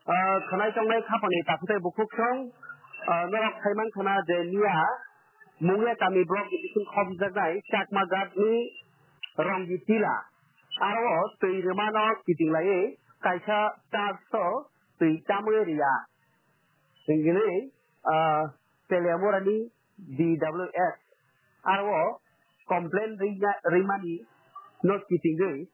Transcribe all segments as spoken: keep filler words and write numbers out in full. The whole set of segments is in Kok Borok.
Ah, khwnai tongnai khapangni takhuk tei bukhuk song, ah, norok sai mankha na je miya Mungia kami block ni bising khopjaknai Chakma Ghat ni Ronggi Tila. Aro twi rwmano kiting laiwi kaisa church o twi chamwi rwya. Hinwi, ah, Teliamura ni D W S aro complain rwina-, rwimani no kitingwi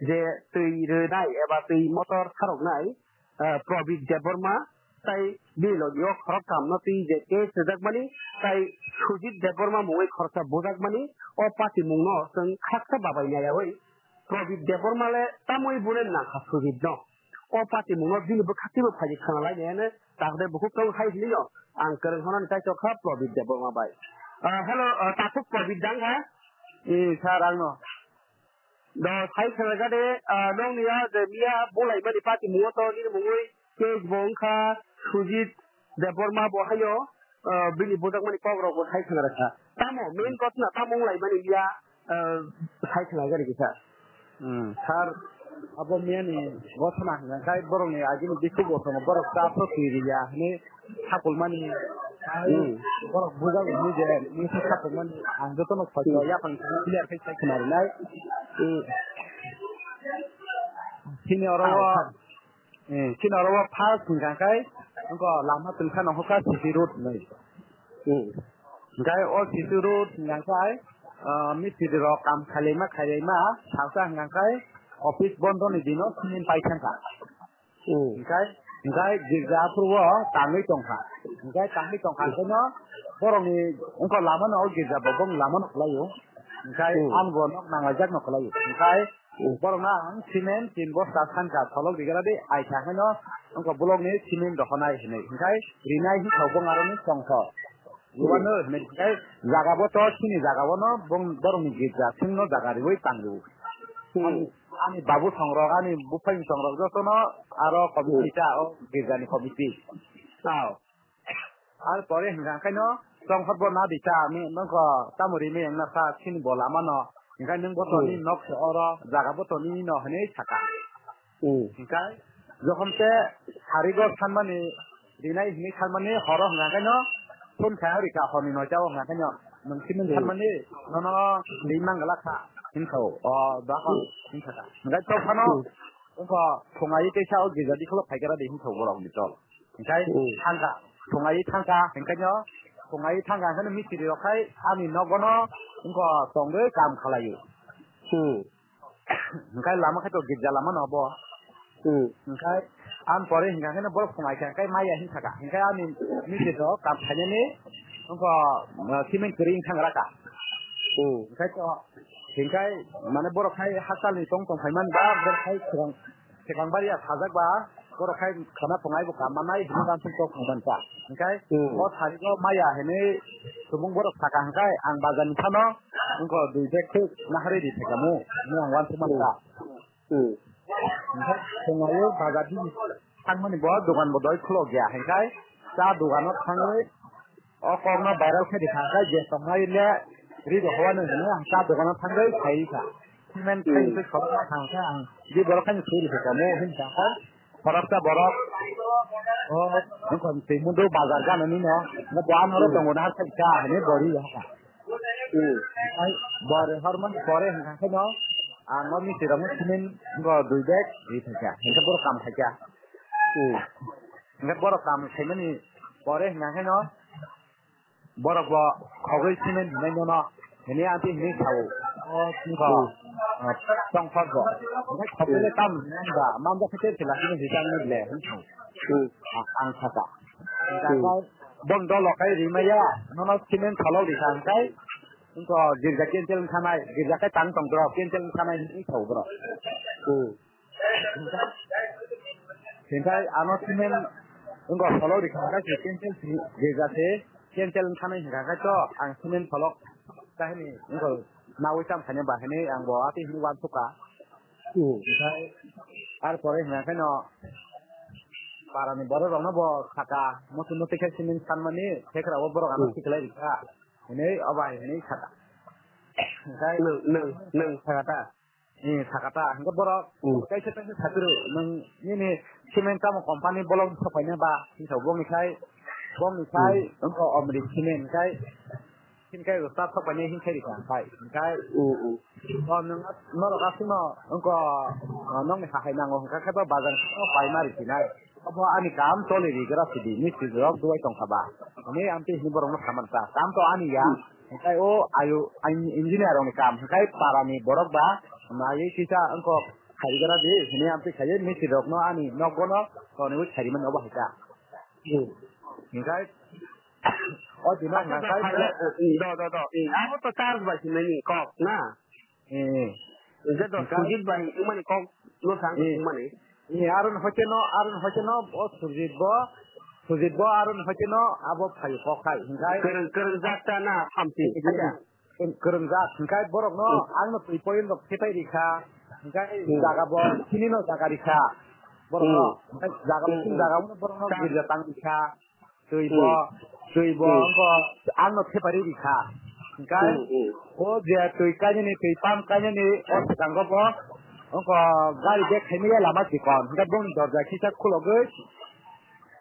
je twi rwnai eba twi motor tharoknai, ah, Probit Debbarma tai bini logi o khoroktham no twi je case rwjakmani tai Sujit Debbarma mungwi khoroksa bujakmani o patimung no chwng khaksa babai naiyawi Probit Debbarma le tamwi bune nangkha Sujit no. O patimung no bini bwkhak twibo phaidi khwnalainai hwnwi takhuk tei bukhuk tong hai hwnwi no ang kwrwng hwnani kaitor kha Probit Debbarma bai. Ah, hello, ah, takhuk Probit dang ha? Eh, sir, ang no. Do sai khwlaikha de, ah, nokni ya je miya bulaimani patimung o to nini mungwi case bo wngkha Sujit Debbarma bo haino, ah, bini bujakmani kok rok bo sai khwlaikha. Tamo main kotna tamo wnglaimani miya, ah, sai khwlaikha rikha. Hmm, sir, abo miyani gotona hwnka khe borokni agini bikhup bo tongo, borok chapro twi riya hwnwi sakulmani. Hmm. Borok bujak hwnwi je misa sakulmani ang jotono soi soi yaphang clear khe sai khna rinai. Hmm. Chini oro o, eh, chini oro o first hwnka khe wngkha lama tungsa no hokha C C road hwnwi. Hmm. Hingkai o C C road hingkai, ah, mistri rok kam khailaima khailaima salsa hingkai office bondo ni dino sini pai thangkha. Hmm. Hingkai, hingkai girja aphuru o tangwi tongkha. Hingkai tangwi tongkha hingkaino borokni wngkha lama no o girja bo bong lama no kwlaio. Hingkai hmm, ang bo nok nanglaijak no kwlaio. Hingkai hmm, borokno ang cement tin bosta sanka solok digara di aitha hingkaino wngkha bolokni cement rohonai hinwi. Hingkai rinai hwnkha bong aroni songkha. Luano hinwi khe jaga bo to chini jaga bono bong borokni girja singno jaga riwi tanglu. Hmm. Ani, ani babu songrok, ani buphang songrok jotono aro committee ta o girjani committee. Tao. Ar pore hingka khaino tongkhor bo nadi ta ami nongko tamo rimwi wngna sa chini bo lamano. Hingka nwng bo toni hmm, nok se oro jaga bo toni no hinwi saka. Hmm. Hingkai jokhon te sarigo sanmani rinai hinwi sanmani horo hwnka khaino phone khaio rika horni noita o hwnka khaino nwng simi hmm, sanmani nono ri manglak kha hinkhao o dakon hmm, hinkha kha. Hingkai to phano hmm, wngkha phungai teisa o girja dikholo phaikara de hinkhao borok ni tol. Hingkai hmm, thangkha phungai thangkha hingkaino phungai thangkha hingkaino mistri rok khai ani nogono wngkha tongwi kam khalaio. Hmm. Hingkai lama khe to girja lama no bo. Hmm. Hingkai ang pore hingka khe no borok phungai kha, hingkai maya hin saka. Hingkai ani niji to kam khainani wngkha, ah, cement kwrwi wngkha ngra ka. Hmm. Hingkai to, hingkai mane borok khai hakchal ni tong tong phaiman ba, borok khai swkang, swkang baria sajak ba, borok khai khana phungai bo kam manai hinwi uansuk to phungan kha. Hingkai hmm, o thani o maya hinwi subung borok saka hingkai ang bazar ni phano wngkha dui bag khe naharwi ri thai kamo hinwi ang uansuk man kha. Hmm. Hingke thwnglaiyo bazar di thangmani bo dogan bo doi khulok ya, hingke cha dogano thangwi o kokno viral khe rikha, hingke je tongnai le ri rok howano hinwi ang cha dogano thangwi sai rikha. Cement hmm, khaini twi kholopma thangkhe ang di borok khaini suri rikha mo hinkha khe khoroksa borok o wngkha twi mundo bazar ganani no bo ano ro hmm, tongo na hakha hinwi bo ri ya. Hmm. Ai, bore hormon pore hingka khe no, ang o mistri rok no cement bo dui bag ri thai kha, hingke borok kam khai kha. Hmm. Hingke borok kam khaimani pore hingka khe no, borok bo khogwi cement hinai no no, hini anti hini sao. O, hingko, hmm, ah, tongthok bo. Hingke khogwi le hmm, tam hinai ba, manjak khe tel khe la cement hinai le, hingko. Hmm. Ah, ang saka. Hingka hmm, khe, Bong dolo kai rimaya, nono cement solok rikha hingkai, wngkha girja cancel wngkhanai, girja kai tang tong bro, cancel wngkhanai hinwi sao bro. Hmm. Hingkai ano cement wngkha solok rikha hingkai se cancel si, girja se cancel wngkhanai hingka kai to ang cement solok kahini wngkha nawi tam khaina bahini ang bo ati hinwi uansukha. Hmm. Hingkai ar pore hingka kai no Parani borok rokno bo saka, muchung no tikhe simi sanmani, thekrao borok ano hmm, siklai rikha. Hinwi obai hinwi saka. Hingkai nwng, nwng, nwng saka ta? Eh, sakata, hingke borok Hmm. kaisa kaisa sakiri, nang nini cement tamo company bolong sopaina ba, hinsa bongni khai, bongni khai, Hmm. wngkha Omri cement khai, hinkai start sopaina hinkai rika khai, hinkai, Hmm, hmm. o nang, norok asino, wngkha, ah, nongni hahai nango, hinka khe ba bazar no paima rikinai. Obo ani kam choli rigra sidi, mistri rok duai tongkha ba. Hwnwi amtwi hwnwi borokno saman ta. Kam to ani ya. Hwnkhe o ayu, ang engineer rokni kam. Hwnkhe parani borok ba naiwi kisa wngkok khaigra di, hwnwi amtwi khaiwi mistri rokno ani nogo no tonwi khairi mani obo hai ta. Hmm. Hwnkhe o dino Acha, hwnkhe acha, do, do, do. Abo to charge bai sinani kok na. Eh. Hwnkhe do Hwnkhe Sujit bai wngmani kok no thang Eh. wngmani. Eh, Arun hoite no, Arun hoite no, o Sujit bo, Sujit bo Arun hoite no, abo phai kok khai. Hwnkhe Kwrwng, kwrwng jak ta na hamsi. Eh, Acha. kwrwng, kwrwng jak. Hwnkhe borok no, Hmm. ang no twi point rok thepai rikha. Hwnkhe Hmm. jaga bo, chini no jaga rikha. Borok no, Hmm. hwnkhe jaga bo, Hmm, hmm. jaga bo borok no Sa- girja tang rikha. Twi bo, Hmm. twi bo, Hmm. wngkha ang no thepari rikha. Hwnkhe Hmm, hmm. o je twi kainani, twi pump kainani, o swkango bo, wngkha gari bag khaimaya lama chikon. Hwnkhe bongni dorja kisa khulogwi,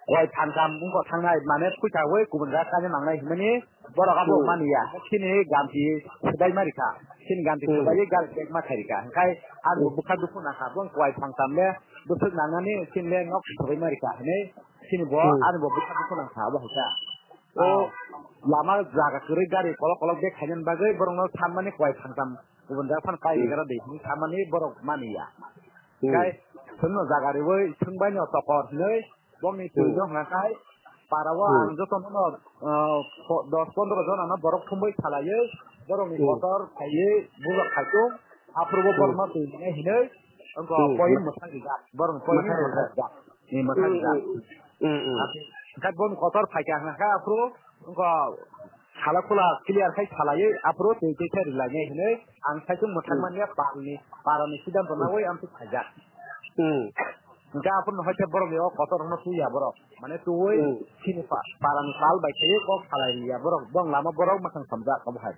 koi phankam wngkha thangnai, mane phuichawi kubun jaga kaina nangnai hinmani borok abo Hmm. maniya. Chini gamti swbai ma rikha. Chini gamti Hmm. swbai gari bag ma khai rikha. Hwnkhe ang bo Hmm. bwkha dukhu nangkha, bong koi phankam le bwswk nangnani, chini le nok swbai ma rikha hinwi. Chini bo, Hmm. ani bo bwkha bwkha nang kha, abo hai kha. O Ah. lama jaga kwrwi gari kolok kolok bag khainani bagwi borokno sammani kowai thangtam kubun jaga phano kai Hmm. rigara de hinwi sammani borok mani ya. Hmm. Kai chwngno jaga riwi chwngbaino tokor hinwi bongni Hmm. twibo hwnka kai para o Hmm. ang jotono, ah, po-, dos pondro jonano borok thumwi salaiwi borokni Hmm. kotor khaiwi bujak khaitung aphuru bo Hmm. borokno twi hinwi wngkha Hmm. poying mwthang rijak, borokni poying Mwthang mwthang rijak. rijak. Ni mwthang rijak. Hmm, hmm, hmm, hmm. Hati, hingke boni kotor phaikha hingke aphuru, wngkha sala khula clear khai salaiwi aphuru twi twi khe rilainai hinwi ang saichung mwthang Hmm. manya parni, parani siddhanto Hmm. nawi amtwi khaijak. Hmm. Hingke aphuru no haikhe borokni o kotor rokno twiya borok. Mane twiwi Hmm. chini pa-, parani pal bai khaiwi kok salai riya borok. Bong lama borok mwkhang samjak obo hai.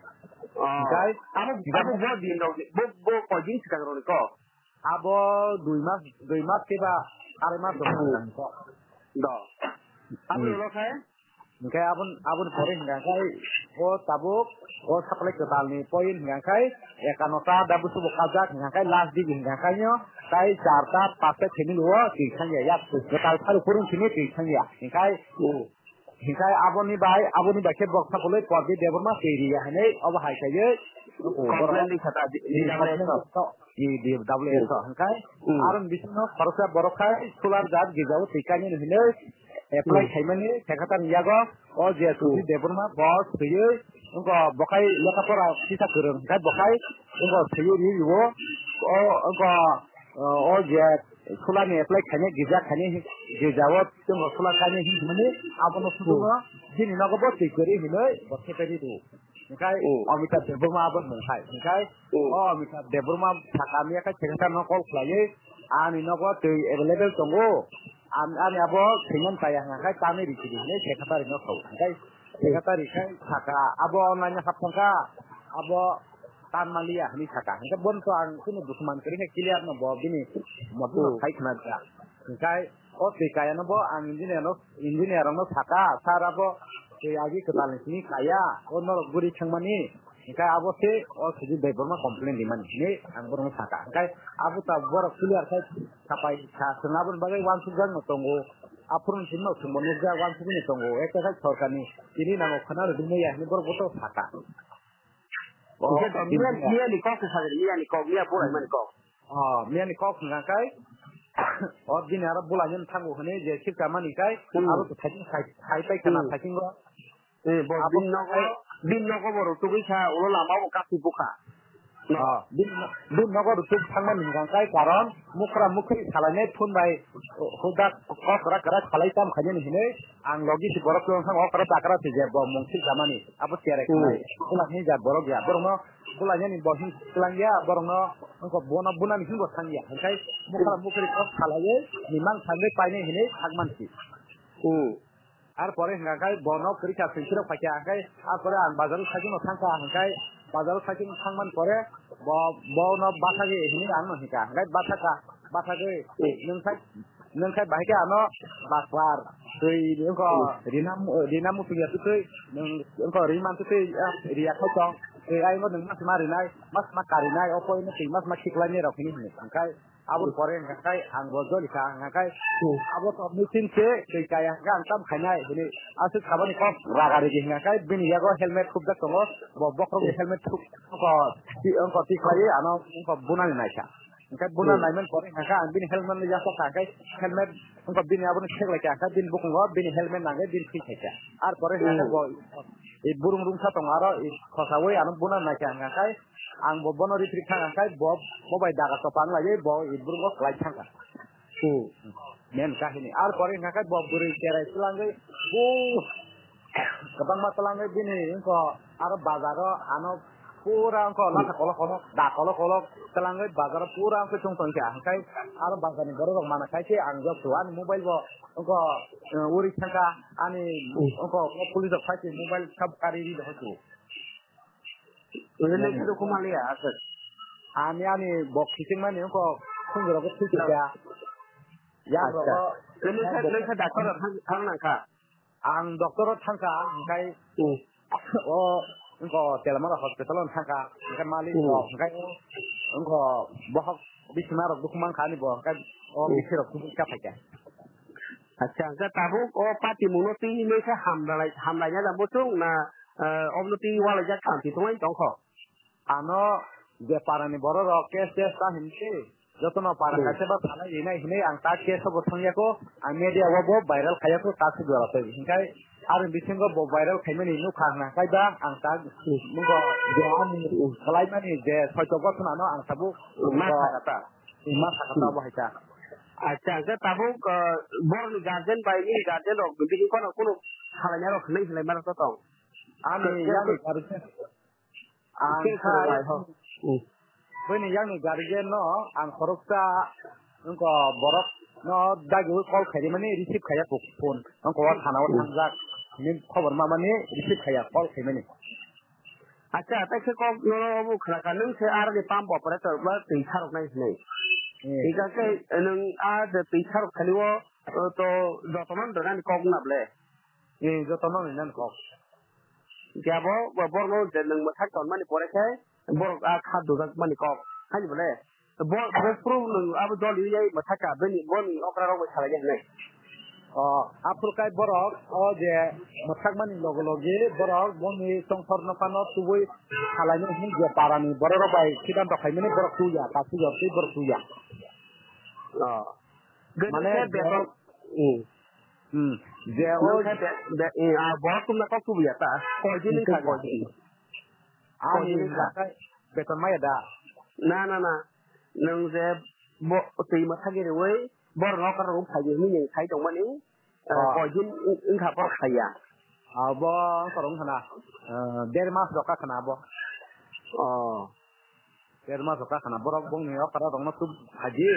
Oh. Hingke Abo, hingke abo bo din rok, bo, bo kojin swkang rokni kok? Abo dui mas, dui mas khe ba arai mas dong Hmm. nang kok. Do. Abo Hmm. ulo khe? Hingke abon, aboni pore hingka khe o tabuk o saplai kwtalni point hingka khe ekano ta da busubo kajak hingka khe last digi hingka khe nyo tai char ta pas ta family o twi thangya yak kwtal pharo phurung simi twi thangya hingkai Hmm. Hinkhe aboni bai, aboni bai khe boksa boloi Pordip Debbarma twi riya hinwi obo hai khaiwi, Complain di khata, di, di, di, complain di khata, di, di, W S o. Hmm. Hinkhe Hmm. aroni bisingo khoroksa borok khai solar jat girjao twi kainani hinwi apply Hmm. khaimani, khe khatar yago o je Hmm. Sujit Debbarma bo thwiwi wngkha, bo khai lekha pora kisa kwrwng, hinkhe bo khai wngkha thwiwi ri rio, o wngkha, o je solar ni apply khainai girja khainai girjao Chwng bo solar kainwi hinwi hinmani, abono Hmm. sugungno bini nogo bo twi kwrwi hinwi bo thepai rw. Hinkhe Hmm. Amitabh Debbarma abo mung hai. Hinkhe Hmm. o Amitabh Debbarma sakha miya khe secretary no call khlaiwi, "Ani nogo twi available tongo. Am-, ani abo thwiman chaya hwnkha khe tamni rw sidi," hinwi secretary no sao. Hinkhe Hmm. secretary khe sakha, "Abo online hap thangkha, abo tan manliya," hinwi sakha. Hinkhe bono to ang chini dusman kwrwi khe clear no bo bini mothano Hmm. sai khna rwkha. Hinkhe o twi kaya no bo ang engineer no, engineer rok no saka, "Sir, abo twi agi kwtal ni simi kaya, o norok guri thangmani." Hinkhe abo se o Sujit Debbarma complain rimani hinwi ang borok no saka. Hinkhe abo ta borok clear khai sapai sa, chwng aboni bagwi uansukjak no tongo. Aphuru ni simi no chwng bo nukjak, uansugwi no tongo. Ekta khe sorkar ni tini nango khwna rwdwk manya hinwi borok bo to saka. O, Hingke to miya, miya ni kok se sajak, miya ni kok, miya burai mani kok. O, miya ni kok hwnka khe, o, bini aro bulai nini thango hwnwi je sirka mani khe, Hmm. aro to thaiting khai, khai pai kana Hmm. thaiting go. Eh, bo Abo bini nogo, khai bini nogo bo rutugwi kha, ulo lama bo kasi bukha. No. O, bini no-, bini nogo rutuk thangmani hwnka khe, karon mukra mukri salainai phone bai, o, hudak kok kwrak kwrak salai tam khainani hwnwi, ang logi si borok tong thang okra takra si je bo mung sirka mani. Abo tere Hmm. khnai. Bula hinwi ja borok ya. Borokno bula yani bo hin tlang ya. Borokno wngkha bono bunani hinbo thang ya. Hingkai bukra bukri kok salaiwi ni mang thangwi painai hinwi thang mansi. Hmm. Ar pore hingka kai bono kwrwi ka swngchirok phaikha hingkai ar pore ang bazaro saichung no thangkha hingkai bazar o saichung thangmani pore bo, bono bathagwi hinwi ang no hika. Hwnkhe bathaka, bathagwi nwng khai, nwng khai bahai khe ano bakpar, twi wngkho rina, rina muchung ya twi, nwng wngkho ri man twi, riya khai tong, twi ai wngkho nwng mas ma rinai, mas ma karinai, o poino twi mas ma khiklainai rok hinwi hino. Hwnkhe Aboni pore hwnka khe ang bo joli kha, hwnka khe abo to machine se twi kaya hwnka ang tam khainai hwnwi aswk sabani kok raga rigi hwnka khe bini yago helmet khupjak tongo, bo bokhorok ni helmet thup wngkho ti wngkho ti khlaiwi ano wngkho bunani naikha. Hwnka buna naimani pore hwnka khe ang bini helmet no yasok kha, hwnka khe helmet wngkho bini abono sek lai kha, hwnka bini bukhungo bini helmet nangwi bini thwi khaikha. Ar pore hwnka khe bo i burung rungsa tongo aro i khosaui ano bunani naikha hwnka khe Ang bo bono ripri thang khe bo, bo bai daga topa wng laiwi bo ibrum bo kwlai thang kha. Hmm. Men kahini. Ar pore hwnka khe bo bwrwi cherai twlangwi bo kwbangma twlangwi bini wngkho aro bazaro ano pura wngkho lasa kolok kolok da kolok kolok twlangwi bazaro pura wngkhe chwng tong kha. Hwnkhai aro bazarni borok rok mana khai khe ang jok ani mobile bo wngkho, eh, uri thang kha ani wngkho police rok phai khe mobile sab kari ri dohor khe. Nini khe rukuma liya, aswk. Ani, ani bok khiching mani wngkho khunjwrok thwi kha. Yang rok. Nini khe, nini khe doctor rok thang, thang nang kha? Ang doctor rok thang kha, hwnkhai o wngkho Telamara hospital o thang kha, hwnkhai malik rok, hwnkhai o wngkho bohok bisima rok dukhu man kha ani bo, hwnkhai o bisi rok kubui kha phai kha. Acha, hwnkhai tabuk o pati mungno twi hinwi khe hamlai, hamlaina da muchung na, eh, obwno twi walaijak thamchi tongwi tongkho? Ano je parani bororok case test ta hinwi jotono para kaisa ba salai rinai hinwi ang ta case o bo thangya kho, ang media o bo viral khaiya kho ta se jora twi. Hinkhai aroni bisingo bo viral khaimani nukha hwnkha kaiba ang ta nukho je ani khlaimani je soito gothono ang tabuk ma sakha ta. Ma sakha ta bo hai ta. Acha, hwnkhe tabuk, eh, borokni guardian bai nini guardian rok bini kono kono salaina rok hinwi hinwi ma rok tong. Ani yani guardian. Ang khai, bini yakni guardian no ang khoroksa wngkha borok no dagiwi call khaimani receive khaiya phone. Wngkha o thana o thangjak. Ni khobor mamani receive khaiya call khaimani. Acha, tai khe kok nono obo khwlaka, nwng se aroni pump operator ba twi sarok nai hinwi. Hika khe nwng a je twi sarok thani o, o to jotono rwnani kok wngna ble? Jotono rwnani kok. Khe abo borokno je nwng mwthak tonmani pore khe borok a kha dujak mani kok. Haini bole? Bo, bo phuru nwng abo dol yui yai mwthaka bini, boni okra rok bai salai ya hinwi. O, aphuru kai borok o je mwthakmani logo logi borok boni tongthor no phano tubui salai nai hinwi je parani borok rok bai siddhanto khaimani borok tuya, ta tuya, tei borok tuya. O. Mane khe beton. Hmm. Hmm. Je o nwng khe be, be, eh, ah, borok tumna kok tubuya ta. Koi din wngkha, koi din. Ani hwnka khe beton maya da? Na, na, na. Nwng je bo twi mwthagwi rwui borok nokar rok phaiwi hwnwi nwng sai tongmani, eh, koi din wng-, wngkha borok saiya. Abo wngkha rok wngkha na, eh, der mas rok kha khna abo. Oh. Der mas rok kha khna borok bongni okra rokno tuk phaidi.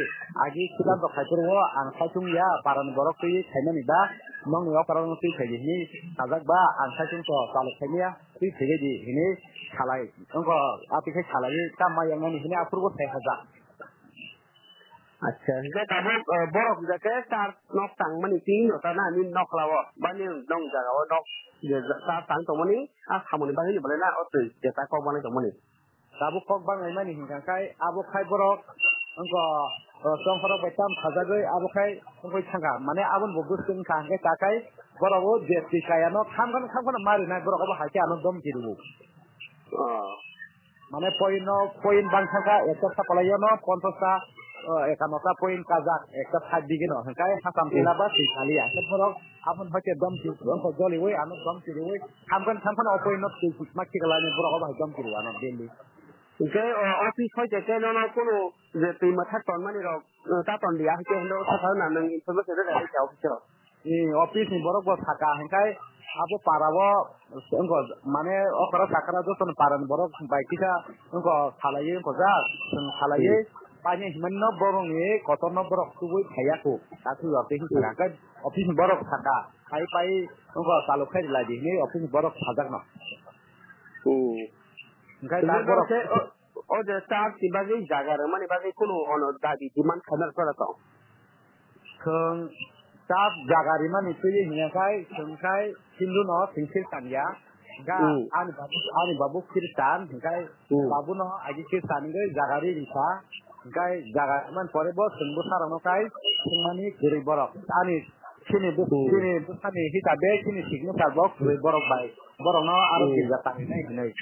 Agi siddhanto khai phuru o ang sai chungya parani borok twi khaimani da nokni okra rokno twi phaidi hinwi sajak ba ang sai chungto chalok khaimaya. Twi phaibai di hinwi salai. Wngkha ati khe salaiwi tamo yangnani hinwi aphuru bo sai hajak. Acha, hingke tabuk, eh, borok hingke char nok tangmani twi no ta na nini nokla o, bani nong jaga o nok je char tang tongmani, a samoni bagwi ni belai na o twi je ta kok banai tongmani. Tabuk kok banglaimani hingka khe abo khai borok wngkha, o, chongkhorok bai tam sajagwi abo khai wngwi thangkha. Mane aboni bo bwswk wngkha hingke ta khai borok o je twi kaya no khamkhano khamkhano ma rinai borok obo hai khe ano domki rwo. Oh. Mane point no, point bang thangkha ekta sapalai no ponchas ta, o, ekanno ta point kajak ekta side dige no hingke hasam tila ba twi kaliya. Hingke borok aboni hai khe domki wngkha joliwi ano domki rwi. Thamkon thamkon o point no twi ma khiklai ni borok obo hai dom kiri ano daily. Hingke, o, office hoi je khe nono kunu je twi mwthak tonmani rok, o, ta ton dia hingke hino sakha na nwng information rwkha hingke office o. Ni office ni borok bo sakha hingke abo para o wngkha mane o para sakha na joto ni para ni borok bai kisa wngkha salaiwi wngkha jak chwng salaiwi paini himani no borok ni kotor no borok tubui phaiya kho ta thwi rok tei hingke office ni borok sakha pai pai wngkha chalok khai rwlai di hinwi office ni borok sajak no. Hmm. Hingke Hingke tak borok borok se o, o je charge ni bagwi jaga rwmani bagwi kunu ono dabi demand khaina rwchara tong? Chwng charge jaga rimani twiwi hinya khai, chwng khai Hindu no chwng Christian ya. Hingke Hmm. ani babu, ani babu Christian, hingke Hmm. babu no agi Christian hingke jaga ri rikha. Hingke jaga rimani pore bo chwng bwsarok no khai thwngmani kwrwi borok. Ani chini bw-, Hmm. chini bwsani hisabe chini signature bo kwrwi borok bai. Borok no aro Hmm. girja tangwi nai hinwi.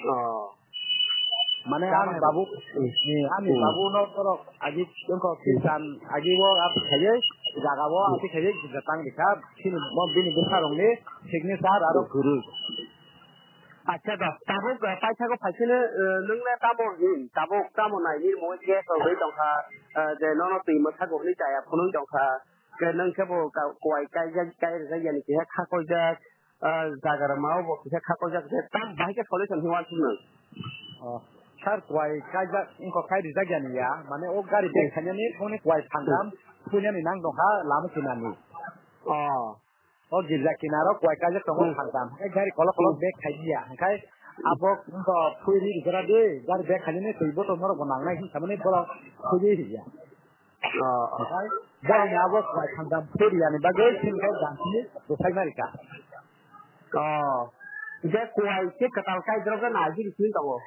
Oh. Mane Tamo ani hai babu, ba? eh, ani Hmm. babu no borok agi wngkha Christian agi o ati khaiye, jaga o ati khaiye, gitja tang rikha, chini mo bini bwsa rok ni signature aro kwrwi. Acha da, tabuk, eh, paithago phaisino, eh, nwng le tamo hin, tabuk tamo nai ni mo je ko bai tongkha, eh, je nono twi mwsa go ni chaya phunung tongkha, je nwng khe bo ka-, kuai kaijak, kai rwjak yani khe kha koijak, ah, jaga rwma o bo kisa kha koijak khe tam bahai khe solution hinwi uansuk nang. Oh, sir, kuai kaijak wngkha kai rijak yani ya, mane o gari bag Hmm. khainani phone kuai phantam Hmm. phuinani nang tongkha lama kinani. Oh. O girja kinaro kuai kaijak tongo Hmm. phantam. Hai gari kolok kolok Hmm. bag khaiya. Hai abo wngkha phuini rijak de gari bag khainani twi botol norok bo nangnai hinsamani borok phuiwi rikya. Oh, oh. Oke, borokni abo kuai phantam phuriyani bagwi chini khe ganti bwsai narikha. Oh. Je kuai se kwtal kaidrok na agiri sini tongo.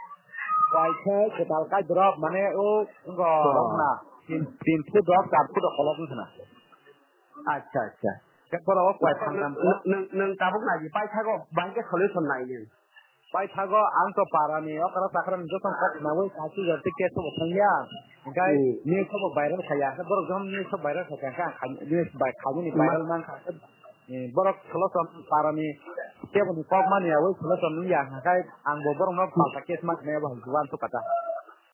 Kuai khe kwtal kaidrok mane o wngkha Oh. rok na tin, tin foot rok, char foot rok kolok wngkha na. Acha, acha. Khe borok o kuai phantam khe. Nwng, nwng, nwng tabuk naidi paithago bahai khe solution nai nwng. Paithago ang to parani okra chakra ni joto kok nawi kachi jati case bo thangya. Hingkai Hmm. news bo viral khaya. Hingkai borok jom news bo viral khaya. Hingkai ang khai-, news bai khaini Ma- viral man kha. Eh, borok solution parani kebo ni kok mani awi solution nung ya. Hingkai ang bo borok no palta case ma khna bo hingkai wan to kata.